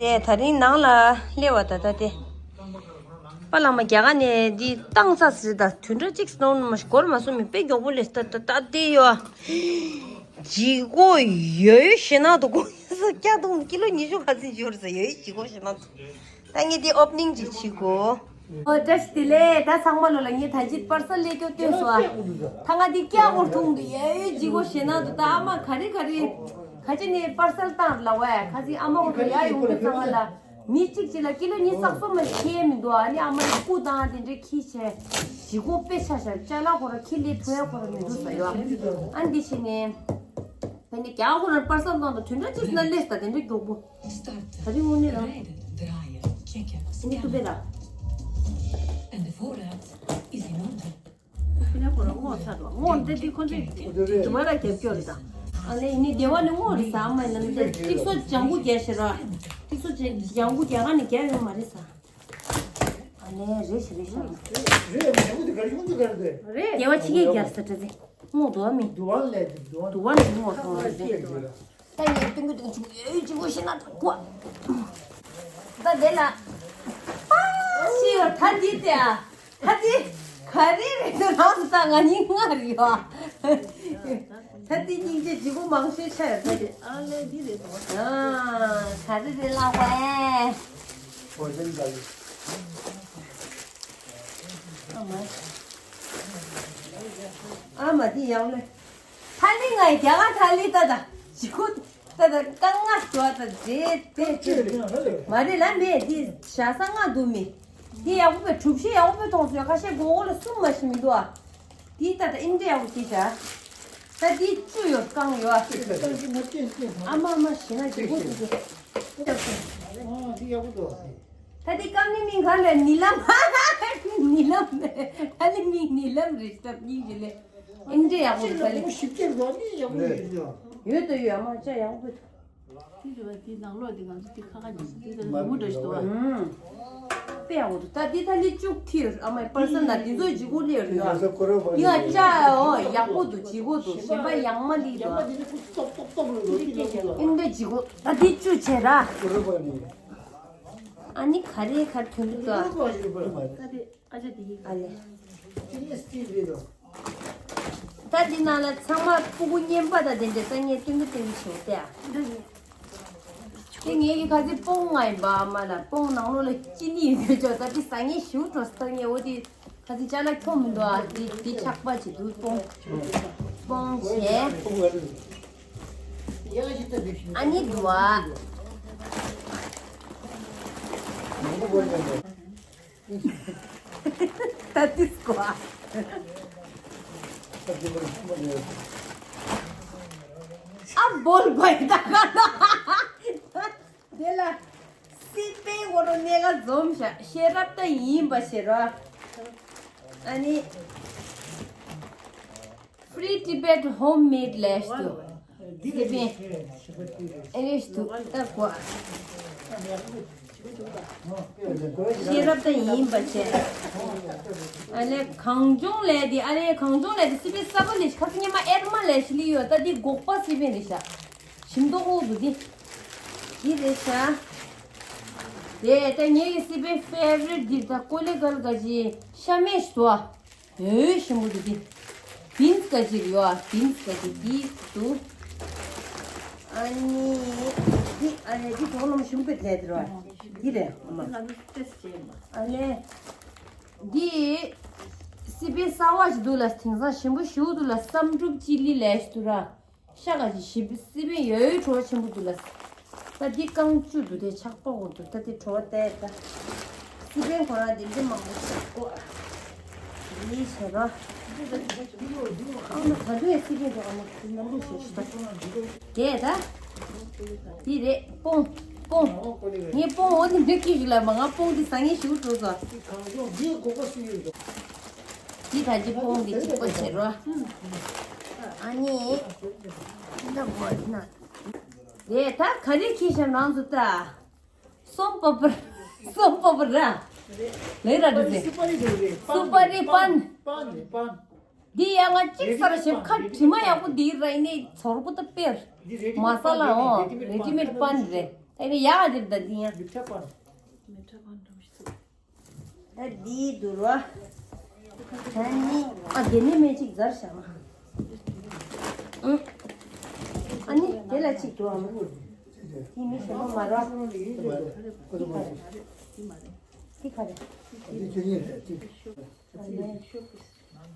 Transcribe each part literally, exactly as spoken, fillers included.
དེ་ད་རིང་ནང་ལ་སླེབས་པ་ད་ལྟ་དེ། པཱ་ལགས་མ་རྒྱ་གར་ནས་འདི་བཏང་ཚར་ཟེར། ད་དུས་འདྲ་གཅིག་སྣང་མ་ཤི་གོར་མ་སོང་མི་དཔེ་མགྱོགས་པོ་ལས་ད་ད་ད་དེ་ཡོད། ལྗིད་ཁོག་ཡོད་ཡོད་ཞེ་ན་དུ་གོ་ས་སྐྱ་གཏོང་ཀི་ལོ་ཉི་ཤུ་ག་ཚོད་ཡོད་རེད་ས་ཡོད་ཡོད་ལྗིད་ཁོག་ཞེ་ན་དུ། ད་ངས་འདི་ཨོ་པ་ནིང་ཅིག་བྱེད་དགོས། ཨོ་བཀྲ་ཤིས་བདེ་ལེགས། ད་ཚང་མ་ལོ་ལ་ངས་ད་ཅིག་པར་སལ་ལས་སྐྱོ་སྟོན་སོ་ཨ། ད་ང་འདི་སྐྱ་གོར་འཐུང་དུ་ཡོད་ཡོད་ལྗིད་ཁོག་ཞེ་ན་དུ། ད་ཨ་མ་ག་རེ་ག་རེ་ག་ཅི་ནས་པར་སལ་བཏང་ལ་བས་ཁ་ཅིག་ཨ་མ་གོ་ད་ཡ་ཡོང་དུས་ཚང་མ་ལ། མི་གཅིག་གཅིག་ལ་ཀི་ལོ་ཉི་ཤུ་རྩ་གསུམ་མ་ཁྱེར་མི་འདུག་ཨ་ནི་ཨ་མ་ཡི་སྐུ་དང་དེ་འདྲའི་ཁྱི་བྱས་ཞི་གོ་དཔེ་ཆ་ཤར་ཅ་ལག་ཁོ་ར་ཁྱི་ལས་ཐུ་ཡ་ཁོ་ར་མི་འདུག་ས་ཡོད། ཨ་འདི་ཕྱི་ནས་ཕན་ནི་རྒྱ་ཁོ་ར་པར་སལ་བཏང་དང་དུས་འདྲ་གཅིག་ན་ལས་ད་དེ་འདྲ་མགྱོགས་པོ་ད་རིང་དངོས་གནས་རང་ནི་ཏུ་པེ་ར་ཁྱི་ནས་ཁོ་རང་ངོ་ཚ་འགྲོ་ངོ་འདི་འདི་ཁོ་ཚོས་དུ་མ་ར་རྒྱབ་སྐྱོར་རེད་ད། ཨ་ལེ་ཡིན་ནི་སྡེ་བ་ནི་ངོ་རེད་ཟ་མ་ཡིན་ན་འདི་ཏིག་སོ་ལྗང་གུ་རྒྱག་ཤེས་ར། ཏིག་སོ་ལྗང་གུ་རྒྱག་ག་ནི་རྒྱག་ཡོད་མ་རེད་ཟ། ཨ་ལེ་རེད་ཤི་རེད་ཤི། རེད་མི་ཡོང་དུ་གར་ཡོང་དུ་གར་དེ། རེད་སྡེ་བ་ཕྱི་རྒྱལ་རྒྱག་ས་འདྲ་ཟེ། ངོ་དུ་བ་མི། དུ་བ་ལས་དུ་དུ་བ། དུ་བ་ནི་ངོ་སོང་རེད། ད་ངས་སྟོན་གི་འདུག་ཅུང་ཡོད་ཅིག་གོ་ཤེས་ན་གོ། ད་དེ་ལ། ཨ་ཤི་ཡོད་ད་འདི་དེ་ཨ། ད་འདི་ག་རེ་རེད་འདུག་རང་ད་ང་གཉིས་ང་རེད་ཡོད། ད་འདི་སྙིང་རྗེ་ལྗིད་ཁོག་མང་ཤོས་ཆགས་ཡོད་ད་འདི། ཨ་ལེ་འདི་རེད་དོ། ཨ་ག་རེ་རེད་ལགས་བས། ཨ་མ། ཨ་མ་འདི་ཡག་ལེ། ཐ་ལི་ང་རྒྱ་གར་ཐ་ལི་ད་ད་ཇི་ཁུ་ད་ད་རྐང་ང་ཞོ་ད་རེད་དེ་དེ་མ་རེད་ལ་མེད་འདི་བྱ་ས་ང་འདུག་མི་འདི་ཡག་པོ་བས་གྲུབ་ཤེས་ཡག་པོ་བས་མཐོང་སོང་ཡ་ཁ་ཤས་མགོ་བོ་ལ་གསུམ་མ་ཞིག་མི་འདུག་ཨ། འདི་ད་ད་ཨིན་འདྲ་ཡག་པོ་ཅིག་བྱ། ད་འདི་བཅུ་ཡོད་རྐང་ཡོད་ཨ། ཨ་མ་ཨ་མ་ཞེ་ན་ཇི་ཁུ་ཇི་ཁུ་ད་འདི་སྐམ་ནི་མིང་ག་ལ་ནི་ལམ་ནི་ལམ་ད་ནི་མིང་ནི་ལམ་རེད་སྟབས་སྙིང་རྗེ་ལེ། ཨིན་འདྲ་ཡག་པོ་འདུག་ད་ལེ། ཞིབ་ཅིག་འགྲོ་ནི་ཡག་པོ་ཡོད་འདུག་ཡོད་དོ་ཡོད། ཨ་མ་ཅག་ཡག་པོ་འདུག་དེ་རེད་བ། དེ་ནང་ལོགས་དེ་ང་ཚོ་དེ་ཁ་ཁ་ཉིས་དེ་ལ་ལུ་མུ་འདྲ་ཞིག་འདུག་བ། ཨུམ། དཔེ་ཡག་པོ་འདུག་ད་དེ་ད་ལི་བཅུག་ཁྱེར་ཨ་མའི་པར་སེལ་ན་དེ་ཚོ་ལྗིད་ཁོག་ལེར་ཡོད། ཡ་ཅག་ཨོ་ཡག་པོ་འདུག་ལྗིད་ཁོག་འདུག་གཞན་པ་ཡག་མ་ལི་འདུག་ཨིན་འདྲ་ལྗིད་ཁོག་ད་དེ་བཅུག་བྱས་ར། ཨ་ནི་ག་རེ་ག་རེ་ཐོན་འདུག་ད། ཨ་ལེ། ད་འདི་ནང་ལ་ཚང་མ་ཕྲུ་གུ་བརྙན་པ་དང་དེ་འདྲ་ད་ངས་སྟོན་གི་སྟོན་གི་བྱེད་དེ་ཨ། དེ་ངེད་ཀྱི་ཁ་ཚིག་སྤོང་ང་ཡིན་པ་ཨ་མ་ལ་སྤོང་ནང་ལོགས་ལ་ཅི་ནི་ཡོད་ཆོག་ད་འདི་ཟ་ངེས་ཞུ་འགྲོ་ས་ད་ངས་འོ་དེ་ཁ་ཚིག་ཅ་ལག་ཁྱོག་མི་འདུག་ཨ། འདི་འདི་ཆག་པ་ཅིག་འདུག་སྤོང་སྤོང་བྱས། ཨ་ནི་འདུག་ཨ། ད་དུས་སྐོ་ཨ། ཨ་བོལ་བའི་ད་ག་ན། དེ་ལ་སི་པན་གོ་རོ་ནེ་ག་འཛོམས་ཤ་ཤེས་རབ་ད་ཡིན་པ་ཤེས་རོ། ཨ་ནི། Free Tibet Homemade ལས་ཏུ། དེ་པས། ཨེ་རེས་ཏུ་ད་གོ། ཤེས་རབ་ད་ཡིན་པ་བྱས། ཨ་ལེ་གངས་ལྗོངས་ལས་དེ་ཨ་ལེ་གངས་ལྗོངས་ལས་དེ་སི་པན་གསར་པ་ལས་ཁ་སང་ཉི་མ་ཨེར་མ་ལས་ཤི་ལི་ཡོད་ད་དེ་སྒོག་པ་སི་པན་རེད་ཤག་ཞིམ་མདོག་ཁོག་ཏུ་དེ། དེ་རེད་ཤག་དེ་ད་ངེད་ཀྱི་སི་པན་ཕེ་ཝ་རིཊ་དེ་ད་ཀོ་ལི་གལ་ག་ཅི་ཤ་མེད་ཞུ་ཨ། འོས་ཞིམ་པོ་འདུག་དེ། བིན་སི་ག་ཅིག་ཡོད་ཨ། བིན་སི་ག་ཅིག་དེ་འདུག་ཨ་ནི། དེ་ཨ་ནི་དེ་གྲོགས་ལམ་ཞིམ་པོ་དེ་དེ་ར། དེ་རེད་ཨ་མ། ཨ་ནི། དེ་སི་པན་གསར་བ་ཞིག་འདུག་ལ་དེང་སང་ཞིམ་པོ་ཞིག་འདུག་ལ་བསམ་གྲུབ་ཅི་ལི་ལས་ཞིག་འདུག་ར། ཤ་ག་ཅིག་ཞིམ་པོ་སི་པན་ཡོད་བྲོ་བ་ཆེན་པོ་འདུག་ལ། ད་འདི་རྐང་བཅུ་འདུག་དེ་ཆག་པ་འོ་འདུག་ད་དེ་བྲོ་བ་བལྟས་ད། སི་པན་ཁོ་རང་དེ་འདྲ་མང་པོ་ཞིག་གོ། ཡིན་ཞེས་པ། ཨ་མ་ད་དུང་ཡང་སི་པན་འགྲོ་ཨ་མ་ནམ་རུ་ཞེས་ཞུ་ད། དེ་ད། དེ་རེད་སྤོང་སྤོང་། ངས་སྤོང་འོ་དེ་འདྲ་ཀི་ཞུ་ལ་མ་ང་སྤོང་དེ་ཟ་ངེས་ཞུ་འགྲོ་ཟ། འདི་ད་ཅི་སྤོང་གི་གཅིག་པ་བྱེད་རོགས། ཨ་ནི། འདི་གོ་ན། དེ་ད་ག་རེ་ཁྱི་ཤ་ནང་དུ་ད། སོམ་པ་པར། སོམ་པ་པར་ར། ལེ་ར་འདི་ཟེ། སུ་པ་རི་པན། འདི་ཡ་ང་གཅིག་སར་ཞིབ་ཁ་དྲི་མ་ཡག་པོ་འདི་ར་ནི་ཚོར་པོ་ད་པེར། མ་ས་ལ་འོ་རེ་ཌི་མེད་པན་རེད། ཨེ་ནི་ཡག་འདིར་ད་འདི་ཡང་། མི་ཁྲ་པ་ནོ། མི་ཁྲ་པ་ནོ་ཞིག་ད་འདི་འདུར་བ། ད་ནི་ཨ་དེ་ནི་མེ་གཅིག་ཛར་བཞག་ན། ཨུ། ཨ་ནི་དེ་ལ་གཅིག་འདུག་ཨ་མ། དེ་མི་ཞེ་པོ་མ་ར། དེ་ག་རེ། དེ་ག་རེ།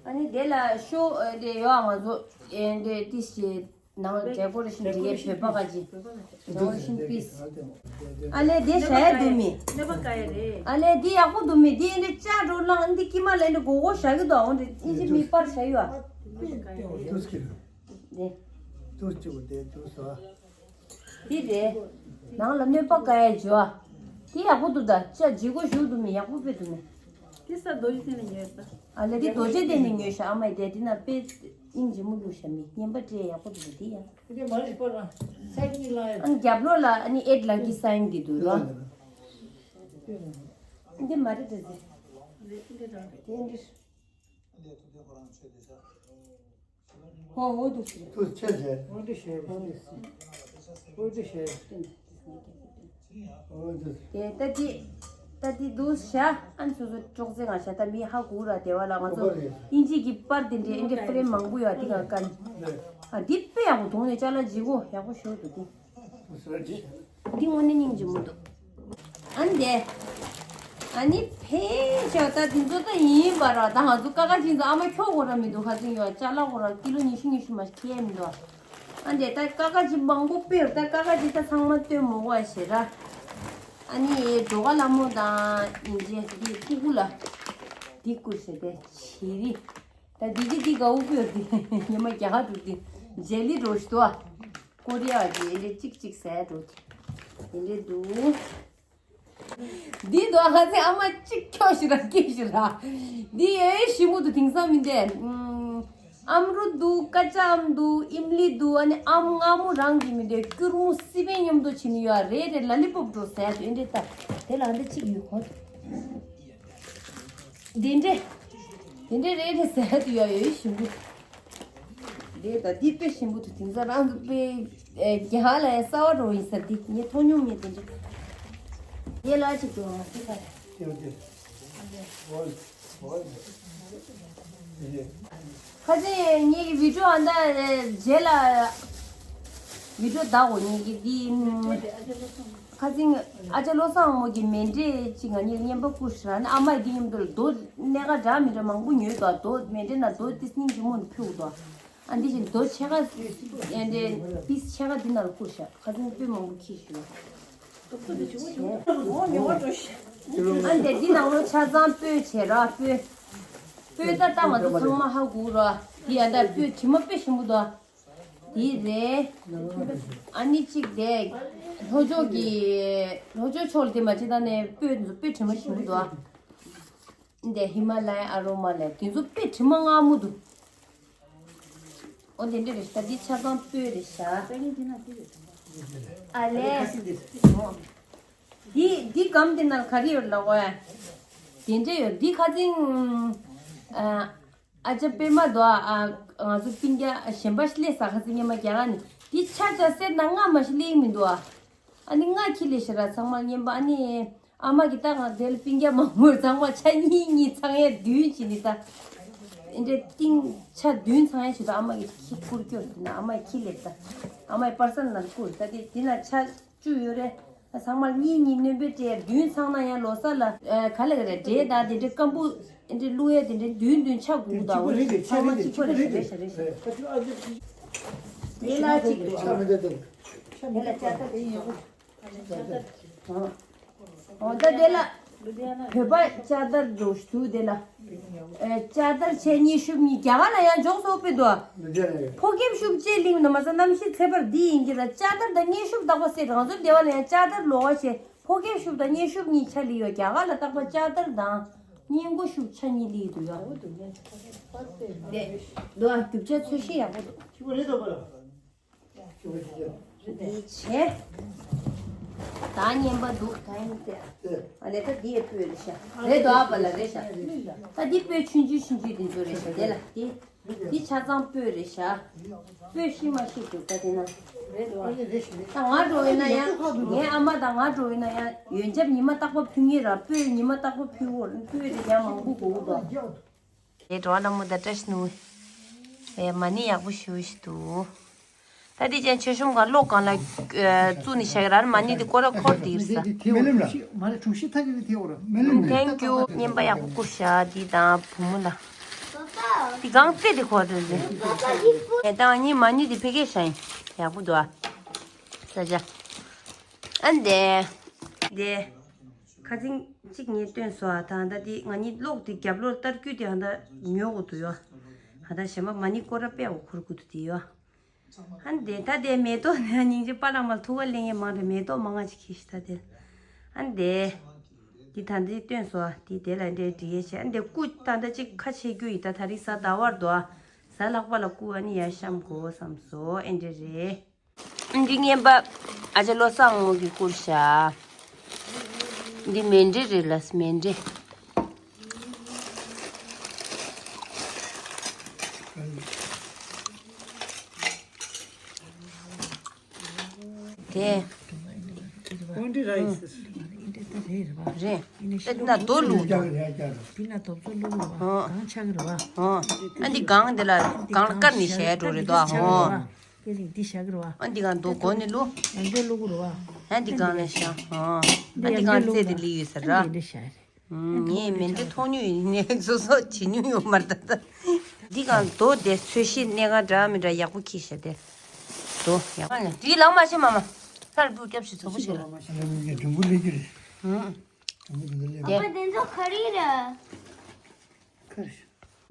ཨ་ནི་དེ་ལ་ཤོ་དེ་ཡོད་ཨ་ང་ཚོ་ཨེ་འདི་ཏི་ཤེ། ནང་ལ་འབྲས་བུ་རེ་ཞིག་འདི་ཡས་བོད་པ་ག་ཅི། ནང་ལ་ཤིང་པིས། ཨ་ལས་འདི་ཞ་ཡ་འདུག་མི། ཨ་ལས་འདི་ཡག་པོ་འདུག་མི་འདི་འདི་ཅག་འགྲོ་ལང་འདི་ཀི་མ་ལས་འདི་གོ་གོ་ཞ་གི་འདུག་འོ་འདི་ཨིན་ཇི་མི་པར་ཞ་ཡོད་ཨ། འདི། འདི་རེད། ནང་ལ་གནོད་པ་ག་ཡ་འཇོ་ཨ། འདི་ཡག་པོ་འདུག་ད་ཅག་ཇི་གོ་ཞུ་འདུག་མི་ཡག་པོ་དཔེ་འདུག་མི། དེ་ས་རྡོ་རྗེ་གདན་ལ་ཉོས་ས། ཨ་ལས་དེ་རྡོ་རྗེ་གདན་ནས་ཉོས་ཤག་ཨ་མ་ཡི་དེ་དེ་ན་དཔེ་སྙིང་རྗེ་མོ་བླུགས་ཤག་མི་བརྙན་པ་སྤྲད་ཡག་པོ་འདུག་དེ་ཡ། དེ་མ་རེད་པ་ལ་ས་གཉིས་ལ་ཡ། ཨ་ནི་རྒྱབ་ལོགས་ལ་ཨ་ནི་ཨེད་ལ་ཀི་སའིན་འདི་འདུག་ར། འདི་མ་རེད་དེ་ཟེ། དེ་འདི། ཧོ་འོ་འདུག་ཟེ། དུ་ཆེ་ཟེ། འོ་འདི་ཤེས། འོ་འདི་ཤེས། འོ་འདི། དེ་ལྟ་ཅི། ལྟ་ཅི་འདུག་ཤ། ཨན་སོ་སོ་ཅོག་ཙེ་ང་ཤ་ད་མི་ཧ་གོ་ར་དེ་བ་ལ་ང་ཚོ་ཨིན་ཇི་གི་པར་དེ་འདྲའི་ཨེ་འདྲའི་ཕ་རེམ་མང་པོ་ཡོད་དེ་ག་ཀན། ཨ་འདི་དཔེ་ཡག་པོ་དུང་ནས་ཅ་ལག་ལྗིད་གོ་ཡག་པོ་ཤོར་འདུག་དེ། འདི་དངོས་གནས་སྙིང་རྗེ་མོ་འདུག་ཨ་ནི་དེ། ཨ་ནི་ཕལ་ཆེར་ད་དེ་ཚོ་ད་ཡིན་པ་ར་ད་ང་ཚོ་ཀ་ཀ་ཅིན་ཚོ་ཨ་མ་ཁྱོ་གོ་ར་མི་འདུག་ཁ་ཚིང་ཡོད་ཅ་ལག་གོ་ར་ཀི་ལོ་ཉི་ཤུ་ཉི་ཤུ་མ་ཁྱེར་མི་འདུག་ཨ་འདི་ད་ཀ་ཀ་ཅི་མང་པོ་སྤེལ་ད་ཀ་ཀ་ཅི་ད་ཚང་མ་སྟོན་མོ་གོ་ཨ་ཞེ་ར། ཨ་ནི་འགྲོ་ག་ལ་མོ་དང་ཡིན་ཅེ་འདི་ཀུ་ཀུ་ལ། འདི་ཀུ་ཞེ་དེ་ཆེ་རི། ད་འདི་འདི་འདི་ག་འུ་ཀུ་ཡོད་འདི་ཉི་མ་རྒྱ་གར་འགྲོ་འདི་ཇེ་ལི་འགྲོ་ཞིག་འདུག་ཨ། ཀོ་རི་ཡ་གི་ཨེ་འདྲ་གཅིག་གཅིག་ཟས་འགྲོ་གི་ཨེ་འདྲ་འདུག་འདི་འདུག་ཨ་ཁ་ཚེ་ཨ་མ་གཅིག་ཁྱོ་ཞིག་ར་སྐྱེས་ཞིག་ར། འདི་ཨེ་ཞིམ་པོ་འདུག་དེང་སང་མི་འདས། ཨམ་རུ་འདུག་ཀ་ཅ་ཨམ་འདུག་ཨིམ་ལི་འདུག་ཨ་ནི་ཨམ་མངར་མོ་རང་གི་མི་འདས་སྐྱུར་མོ་སི་པན་མཉམ་དུ་བྱིན་ཡོད་རེད་རེད་ལ་ལི་པོབ་འགྲོ་ཟས་དེ་འདྲས་ད་དེ་ལ་འདི་གཅིག་ཡོད་ཧོ། དེ་འདྲས། དེ་འདྲས་རེད་རེད་ཟས་དེ་ཡོད་ཡོད་ཞིམ་པོ། རེད་ད་འདི་དཔེ་ཞིམ་པོ་འདུག་དེང་སང་རང་གི་དཔེ་རྒྱ་ལ་ཡ་གསར་བ་འགྲོ་ཡིན་ས་འདི་ངས་མཐོང་མྱོང་མེད་དེ་འདྲས། ངས་ལ་ཅིག་འགྲོ་ཨ་ཅིག་ཁ་རེད། ཁ་ཅིག་ངེད་ཀྱི་བི་ཌིའོ་ཨ་འདའ་རྗེས་ལ་བི་ཌིའོ་བདག་འོ་ངེད་ཀྱི་འདི་ཁ་ཅིག་ཨ་ཅག་བློ་བཟང་མོ་གི་མེ་འདྲེས་ཅིག་ང་གཉིས་བརྙན་པར་བསྐུར་ཤག་ཨ་མ་འདི་མཉམ་དུ་རྡོ་གནས་ཀ་འདྲ་མི་འདྲ་མང་པོ་ཉོས་འདུག་རྡོ་མེ་འདྲེ་ན་རྡོ་ཏི་སྙིང་རྗེ་མོ་ནས་ཕུལ་འདུག་ཨ་འདི་བཞིན་རྡོ་ཕྱེད་ཀ་ཨེ་འདྲའི་པིས་ཕྱེད་ཀ་འདི་ནང་ལ་བསྐུར་ཤག་ཁ་ཅིག་དཔེ་མང་པོ་ཁྱེར་ཤག་ཨ་འདི་འདི་ནང་ལོ་ཆ་ཚང་སྤོས་བྱས་ར་སྤོས། སྤོས་ད་ལྟ་ང་ཚོ་ཚང་མ་ཧ་གོ་ར། འདི་ཡ་ད་སྤོས་དྲི་མ་དཔེ་ཞིམ་པོ་འདུག་འདི་རེད། ཨ་ནི་གཅིག་དེ། ལྷོ་ཕྱོགས་ཀྱི། ལྷོ་ཕྱོགས་ཕྱོགས་ལ་དེ་མ་ཅི་ད་ནས་སྤོས་འདི་ཚོ་དཔེ་དྲི་མ་ཞིམ་པོ་འདུག་འདི་ཧི་མ་ལ་ཡའི་ཨ་རོ་མ་ལ་དེ་ཚོ་དཔེ་དྲི་མ་མངར་མོ་འདུག་འོ་དེ་འདྲ་རེད་ཤག་འདི་ཆ་ཚང་སྤོས་རེད་ཤག་ཨ་ལས། འདི་འདི་སྒམ་དེ་ནང་ག་རེ་ཡོད་ལབ་གོ་ཡ། དེ་འདྲ་ཡོད་འདི་ཁ་ཚིང་། ཨ་ཅག་པད་མ་དོ་ཨ་ང་ཚོ་སྤུན་ཀྱག་གཞན་པ་ཞིག་སླེབས་ས་ཁ་ཚིང་སྔོན་མ་རྒྱ་གར་ནས་འདི་ཆ་ཆ་སེར་ན་སྔ་མ་ཞིག་སླེབས་མི་འདུག་ཨ། ཨ་ནི་ང་ཁྱི་ལས་ཤི་ར་ཚང་མ་སྔོན་པ་ཨ་ནི། ཨ་མ་གི་ད་ང་དེ་ལ་སྤུན་ཀྱག་མང་པོར་ཚང་མ་ཆ་གཉིས་གཉིས་ཚང་ཡས་བདུན་བྱིན་ནི་ད། ཨེ་འདྲའི་ཏིང་ཆ་བདུན་ཚང་ཡས་བྱེད་དུ་ཨ་མ་གི་ཁྱི་བསྐུར་སྐྱོར་དེ་ན་ཨ་མ་གི་ཁྱི་ལས་ད། ཨ་མ་གི་པར་སན་ལ་བསྐུར་ད་དེ་དེ་ན་ཆ་བཅུ་ཡོད་རེད། ཚང་མ་གཉིས་གཉིས་སྣོན་པའི་སྤྲད་བདུན་ཚང་ན་ཡང་ལོ་གསར་ལ་ག་ལ་ག་རེ་འབྲས་དང་དེ་འདྲའི་སྐམ་པོ་ཨེ་འདྲའི་བླུག་ཡས་དེ་འདྲའི་བདུན་བདུན་ཆ་དགུ་དགུ་དང་འོ་ཚང་མ་གཅིག་པ་རེད་ཤ་རེད་ཤ་རེད་ཤ། དེ་ལ་གཅིག་རེད། དེ་ལ་ལྕགས་ཐབ་ཡིན་ཡོད། ཨོ་ད་དེ་ལ། བོད་པ་ལྕགས་དར་འགྲོ་ཞུ་དེ་ལ། ཨེ་ལྕགས་དར་ཆེ་གཉིས་ཤུབས་གཉིས་རྒྱ་གར་ལ་ཡང་འཇོག་སོག་པའི་དོ། ཕོ་སྐྱེམས་ཤུབས་ཅེས་ལིང་ན་མ་ས་གནམ་གཤིས་ཚེ་བར་འདི་ཡིན་གྱི་ལ་ལྕགས་དར་དང་གཉིས་ཤུབས་དག་པ་སེ་རང་ཚོ་སྡེ་བ་ལ་ཡང་ལྕགས་དར་ལོག་བ་ཆེ་ཕོ་སྐྱེམས་ཤུབས་དང་གཉིས་ཤུབས་གཉིས་ཆ་ལི་ཡོད་རྒྱ་གར་ལ་རྟག་པ་ལྕགས་དར་དང་གཉིས་མགོ་ཤུབས་ཆ་གཉིས་ལི་དུ་ཡོད། དེ་དོ་རྒྱུ་ཆ་ཚོད་ཤེས་ཡག་པོ་འདུག་འདི་བྱས། ད་བརྙན་པ་འདུག་ད་ཡིན་ཏེ། ཨ་ལས་ད་འདི་ཡས་སྤོས་རེད་ཤག་རེད་དོ། ཨ་པ་ལ་རེད་ཤག་ད་འདི་སྤོས་ཆུང་ཆུང་ཆུང་ཆུང་འདི་ཚོ་རེད་ཤག་དེ་ལ་འདི། འདི་ཆ་ཚང་སྤོས་རེད་ཤག་སྤོས་ཤི་མ་ཤི་འདུག་ད་དེ་ན། ད་ང་འགྲོ་ཡིན་ན་ཡང་ངའི་ཨ་མ་དང་ང་འགྲོ་ཡིན་ན་ཡང་ཡོན་ཆབ་ཉི་མ་རྟག་པར་ཕུལ་ངེས་ར། སྤོས་ཉི་མ་རྟག་པར་ཕུལ་འོར་སྤོས་དེ་ཡང་མང་པོ་དགོས་འདུག་དེ་འགྲོ་བ་ལ་མོ་ད་བཀྲ་ཤིས་ནུ། ཨེ་མ་ནི་ཡག་པོ་ཞུ་ཞིག་འདུག་ད་དེ་ཅན་ཆེ་ཤོམ་ག་གློག་གང་ལ་བཙུགས་ནས་བཞག་གི་ར། མ་ནི་དེ་སྐོར་ར་འཁོར་དེ་ཡིར་ས། མེ་ལེམ་ལ། མ་རེད་གྲུ་བཞི་ཐག་གི་དེ་འོར་མེ་ལེམ་མེ། Thank you། བརྙན་པ་ཡག་པོ་བསྐུར་ཤག་འདི་དང་བུ་མོ་ལ། འདི་གང་རྩེ་དེ་འཁོར་དེ་རེད། ཨེ་ད་ང་གཉིས་མ་ནི་དེ་ཕ་གིར་བཞག་ཡིན། ཡག་པོ་འདུག་ཨ། ས་ཆ། ཨ་འདེ། འདེ། ཁ་སང་གཅིག་ངས་བཏོན་སོང་ཨ། ད་ད་དེ་ང་གཉིས་གློག་དེ་རྒྱབ་ལོགས་ལྟར་སྐུད་དེ་ཧ་ད་ཉོ་དགོས་འདུག་ཡོ། ཧ་ད་གཞན་པ་མ་ནི་སྐོར་ར་དཔེ་འོ་འཁོར་དགོས་འདུག་དེ་ཡོ། ཧ་འདེ་ད་དེ་མེ་ཏོག་ནས་སྙིང་རྗེ་པ་ལགས་མར་ཐུག་ག་ལེན་ཡས་མང་རེད། མེ་ཏོག་མང་ང་ཅིག་ཁྱེར་ཤི་ད་དེ། ཧ་འདེ། འདི་ད་འདི་བཏོན་སོང་ཨ། དེ་དེ་ལ་འདྲེ་འདྲི་ཡས་བྱས། ཨ་འདེ་སྐུ་ད་ད་ཅིག་ཁ་ཕྱེ་རྒྱུ་ཡིན། ད་ད་རིང་གཟའ་ཟླ་བར་འདུག་ཨ། གཟའ་ལྷག་པ་ལ་སྐུ་ཨ་ནི་ཡར་བཤམས་དགོས་བསམ་སོང་། ཨེ་འདྲེ་རེད། འདི་བརྙན་པ་ཨ་ཅག་བློ་བཟང་དངོས་ཀྱིས་བསྐུར་ཤག་འདི་མཎྜལ་རེད་ལགས། མཎྜལ། དེ། ཀོན་ཏི་རའི་སི། རེད། ཨེ་ན་རྡོ་བླུགས་དང་། ཨོ། ཨ་འདི་སྒང་འདི་ལ་སྒང་ལ་བཀར་ནས་བཞག་འགྲོ་རེད་དོ། ཨོ། ཨ་འདི་སྒང་རྡོ་སྒོ་ནས་བླུགས། ཨ་འདི་སྒང་ལ་བཞག་ཨོ། ཨ་འདི་སྒང་རྩེ་དེ་ལི་ཡོད་ས་ར། ངས་མེ་མདའ་ཐོགས་མྱོང་ཡིན་ནའི་སོ་སོ་བྱེད་མྱོང་ཡོད་མ་རེད་ད། འདི་སྒང་རྡོ་དེ་ཚོས་གཞི་གནས་ག་འདྲ་མི་འདྲ་ཡག་པོ་འཁྱེར་ཤག་དེ། རྡོ་ཡག་པོ་ལ་འདི་ལང་མ་ཤེས་མ་མ། ལྷར་བུ་སྐྱབས་ཤིག་ཚོ་པོ་ཞིག་ལ། ཨ་ལ་མི་གི་དུམ་བུ་ལས་ཀྱི་རེད། ཧུམ། དུམ་བུ་དུམ་བུ་ལས། ཨ་ཕ་དེ་ཚོ་ག་རེ་རེད། ཁར།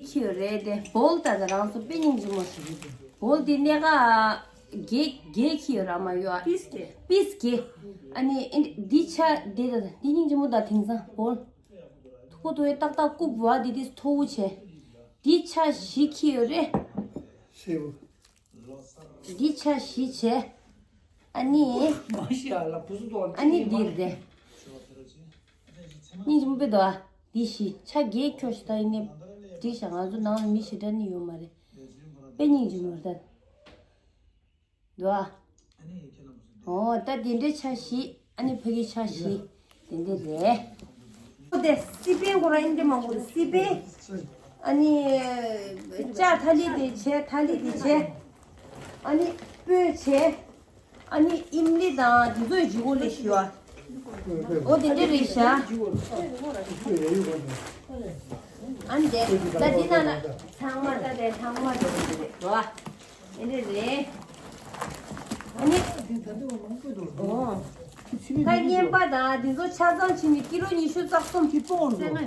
ཁྱི་རེད་དེ་བོལ་ད་ད་རང་ཚོ་དཔེ་སྙིང་རྗེ་མོ་ཞིག་རེད་དེ། བོལ་དེ་གནས་ག་གེ་གེ་ཁྱི་ར་མ་ཡོ་ཨ། པིས་གེ། པིས་གེ། ཨ་ནི་ཨེ་འདི་ཆ་དེ་ད་འདི་སྙིང་རྗེ་མོ་ད་དེང་སང་བོལ། ཐུག་པོ་ཐུག་ཡོད་ཏག་ཏག་རྐུབ་བ་དེ་དེ་མཐོ་བོ་བྱས། འདི་ཆ་བཞི་ཁྱི་ཡོད་རེད། སེའུ། འདི་ཆ་བཞི་བྱས། ཨ་ནི། མ་ཤི་ཨ་ལ་བུ་སུ་དོ། ཨ་ནི་འདི་རེད། སྙིང་རྗེ་མོ་དཔེ་འདུག་ཨ། འདི་བཞི་ཆ་བརྒྱད་ཁྱོ་ཞིག་ད་ཡིན་ནས། འགྲིག་ཤག་ང་ཚོ་ནང་ལ་མི་ཞེ་དྲག་ནི་ཡོད་མ་རེད། དཔེ་སྙིང་རྗེ་མོ་རེད་ད། འདུག་ཨ། འོ་ད་དེ་འདྲའི་ཆ་བཞི། ཨ་ནི་ཕ་གི་ཆ་བཞི། དེ་འདྲ་རེད། ཨོ་དེ་སི་པན་ཁོ་རང་ཨིན་དེ་མང་པོ་རེད་སི་པན། ཨ་ནི་ལྕགས་ཐ་ལི་དེ་བྱས་ཐ་ལི་དེ་བྱས། ཨ་ནི་སྤོས་བྱས། ཨ་ནི་ཨིམ་ལི་དང་དེ་ཚོའི་ལྗིད་ཁོག་ལས་ཤི་བ། ཨོ་དེ་འདྲ་རེད་ཤག་ཨ་ནི་དེ་ད་འདི་ན་ན་ཚང་མ་ད་དེ་ཚང་མ་དེ་རེད་དོ། ཨེ་འདྲ་རེད། ཨ་ནི། ཨོ། ད་བརྙན་པ་དང་འདི་ཚོ་ཆ་ཚང་ཕྱིན་ནས་ཀི་ལོ་ཉི་ཤུ་རྩ་གསུམ་གྱི་པོ་འདུག་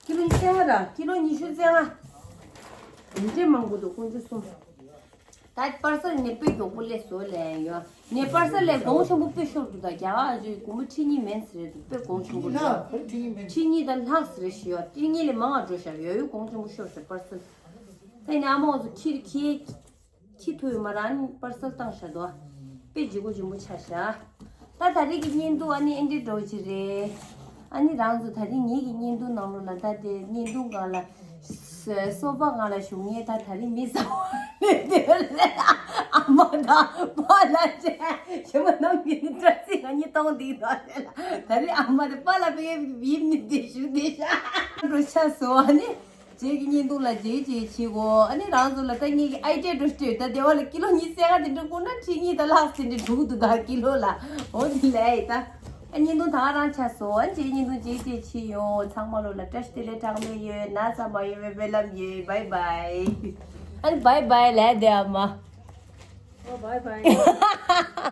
ཀི་ལོ་ཉི་ཤུ་རྩ་ལྔ་ར་ཀི་ལོ་ཉི་ཤུ་རྩ་ལྔ། འདི་འདྲའི་མང་པོ་འདུག་ཀུན་སྤྱོད་གསུམ། ད་པར་སལ་ནས་དཔེ་མགྱོགས་པོ་སླེབས་སོང་ལན་ཡོད། ངས་པར་སལ་ལས་གོང་ཆེན་པོ་དཔེ་ཤོར་འདུག་ད་རྒྱ་གར་ཚོས་སྒོར་མོ་ཁྲི་གཉིས་མིན་ཟེར་རེད་འདུག་དཔེ་གོང་ཆེན་པོ་རེད། ཁྲི་གཉིས་དང་ལྷག་ཟེར་རེད་ཞུ་ཡོད། ཁྲི་གཉིས་ལས་མང་བ་འགྲོ་ཤག་ཡོད་ཡོད་གོང་ཆེན་པོ་ཤོར་ཟེར་པར་སལ། ད་ཡིན་ནའི་ཨ་མ་འོ་ཚོ་ཁྱི་ཁྱི། ཁྱི་ཐུ་ཡོད་མ་རང་པར་སལ་བཏང་ཤག་འདུག་དཔེ་ལྗིད་ཁོག་ཆེན་པོ་ཆགས་ཤག་ད་ད་རེས་ཀྱི་བརྙན་ཐུང་ཨ་ནི་ཨེ་འདྲའི་འགྲོ་ཅི་རེད། ཨ་ནི་རང་ཚོ་ད་རེས་ངེད་ཀྱི་བརྙན་ཐུང་ནང་ལོགས་ལ་ད་དེ་བརྙན་ཐུང་སྒང་ལ། སོ་སོ་པ་སྒང་ལ་བཞུགས་ངེས་ད་ད་རེས་མི་ཟ་བ་ཨ་མ་དང་པཱ་ལགས་བཅས་ཞི་མ་ནམ་གྱི་ནི་སྐྲ་རྩི་ང་གཉིས་གཏོང་འདི་དང་ད་རེས་ཨ་མ་དང་པཱ་ལགས་པས་ཡིབ་ནི་དེ་བཞུགས་དེ་ཤག་འགྲོ་ཆགས་སོང་ཨ་ནི། རྗེས་ཀྱི་བརྙན་ཐུང་ལ་མཇལ་བཅས་བྱེད་དགོས། ཨ་ནི་རང་ཚོ་ལ་ད་ངེད་ཀྱི་ཨའི་ཌི་ཡ་འགྲོ་སྟེ་ད་སྡེ་བ་ལ་ཀི་ལོ་ཉི་ཤུ་རྩ་ལྔ་དེ་འགྲོ་དགོས་ན་ཁྲི་གཉིས་དང་ལྷག་ཟིན་ཏེ་འགྲོ་གི་འདུག་ད་ཀི་ལོ་ལ། འོ་དེ་ལས་ད། ཨ་བརྙན་ཐུང་ད་ག་རང་ཆགས་སོང་། ཨ་རྗེས་བརྙན་ཐུང་མཇལ་བཅས་བྱེད་ཡོང་། ཚང་མ་ལོ་ལ་བཀྲ་ཤིས་བདེ་ལེགས་གྲངས་མེད་ཡོད། ན་ཚ་མ་ཡོང་བའི་སྨོན་ལམ་ཡོད། བའི་བའི། ཨ་ནི་བའི་བའི་ལས་དེ་ཨ་མ། ཨོ་བའི་བའི།